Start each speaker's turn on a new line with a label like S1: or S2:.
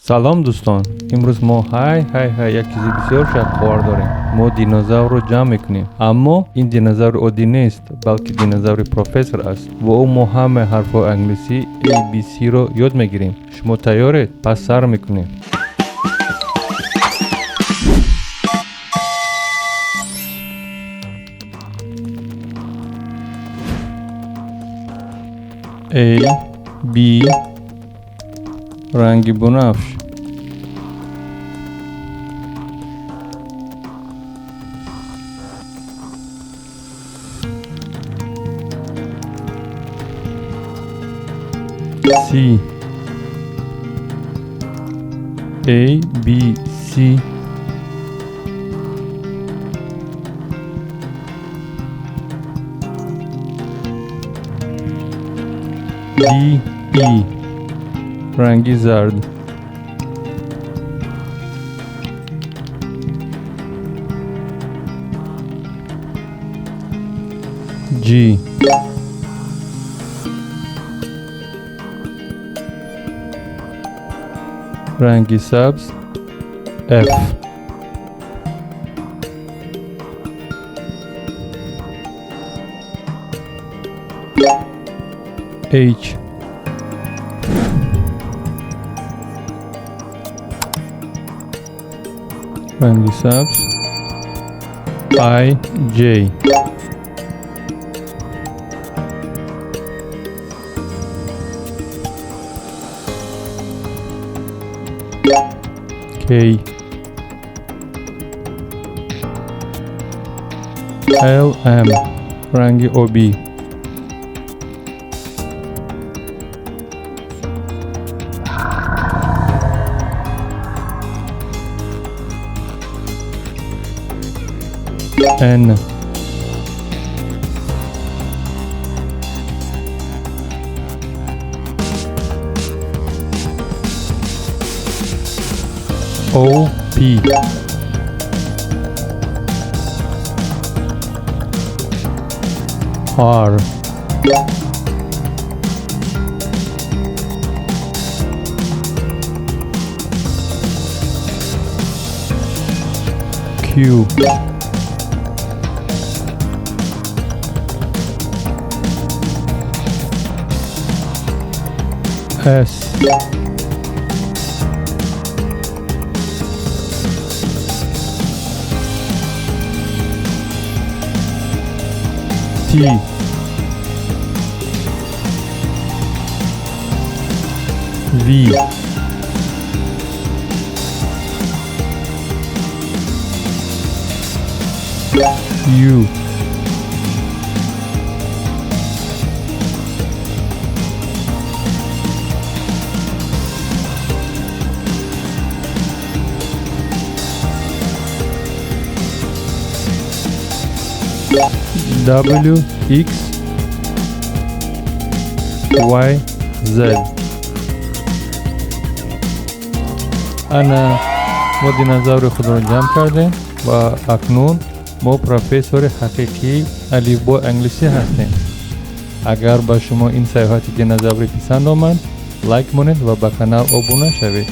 S1: Салом дӯстон, имрӯз мо ҳай ҳай ҳай як чизи бисёр шавқовар дорем. Мо динозаврро ҷамъ мекунем, аммо ин динозаври оддӣ нест, балки динозаври профессор аст. Бо ӯ мо ҳамаи ҳарфҳои англисӣ ABC-ро ёд мегирем. Шумо тайёред? Пас сар мекунем. A B ранги бунафш, C A B C D E ранги зард, G ранги сабз, F H ранги сабз, I J K L M ранги обӣ, N O P R Q S T V U W X Y Z. Ана мо динозаври худро ҷамъ кардем ва акнун мо профессори ҳақиқии алифбои англисӣ ҳастем. Агар ба шумо ин саёҳати динозаврӣ писанд омад, лайк монед ва ба канал обуна шавед.